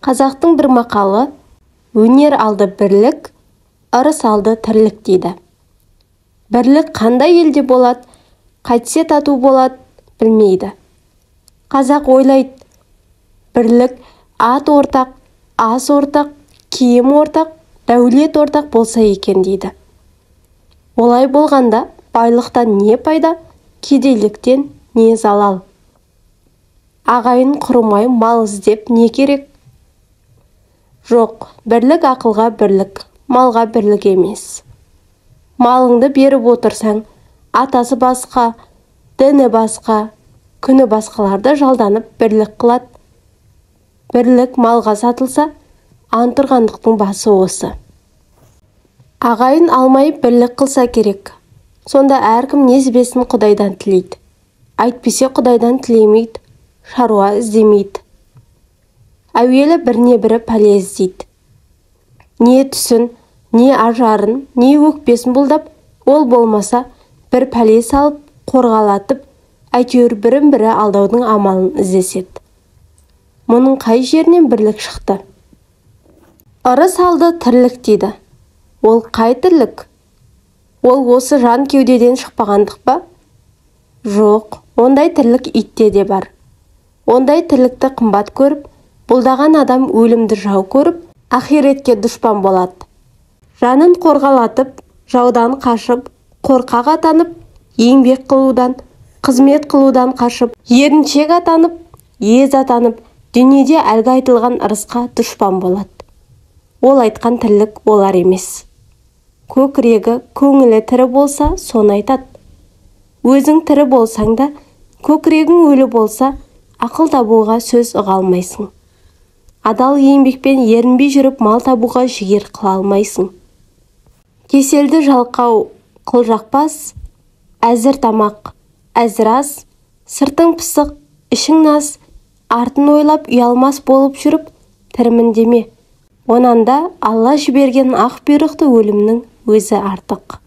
Қазақтың бір мақалы: өнер алды бірлік, ырыс алды тірлік дейді. Бірлік қандай елде болады, қайтсе тату болады, білмейді. Қазақ ойлайды: бірлік ат ортақ, ас ортақ, киім ортақ, дәулет ортақ болса екен дейді. Олай болғанда байлықтан не пайда, кедейліктен не залал? Ағайын құрымай мал іздеп не керек? Жоқ, бірлік ақылға бірлік, малға бірлік емес. Малыңды беріп отырсаң, атасы басқа, діні басқа, күні басқаларды жалданып бірлік қылады. Бірлік малға сатылса, антұрғандықтың басы осы. Ағайын алмай бірлік қылса керек. Сонда әркім несібесін Құдайдан тілейді. Әйтпесе Құдайдан тілемейді, шаруа іздемейді. Әуелі біріне бірі пәле іздейді. Не түсін, не ажарын, не өкпесін бұлдап, ол болмаса бір пәле салып, қорғалатып, әйтеуір бірін-бірі алдаудың амалын іздеседі. Мұның қай жерінен бірлік шықты? Ырыс алды тірлік дейді. Ол қай тірлік? Ол осы жан кеудеден шықпағандық па? Жоқ, ондай тірлік итте де бар. Ондай тірлікті қымбат көріп, бұлдаған адам өлімді жау көріп, ақиретке дұшпан болады. Жанын қорғалатып, жаудан қашып, қорқақ атанып, еңбек қылудан, қызмет қылудан қашып, еріншек атанып, ез атанып, дүниеде әлгі айтылған ырысқа дұшпан болады. Ол айтқан тірлік олар емес. Көкірегі, көңілі тірі болса, соны айтады. Өзің тірі болсаң да, көкірегің өлі болса, ақыл табуға сөз ұға алмайсың. Адал еңбекпен ерінбей жүріп мал табуға жігер қыла алмайсың. Кеселді жалқау қылжақпас, әзір тамақ, әзір ас, сыртың пысық, ішің нас, артын ойлап ұялмас болып жүріп, тірімін деме. Онан да Алла жіберген ақ бұйрықты өлімнің өзі артық.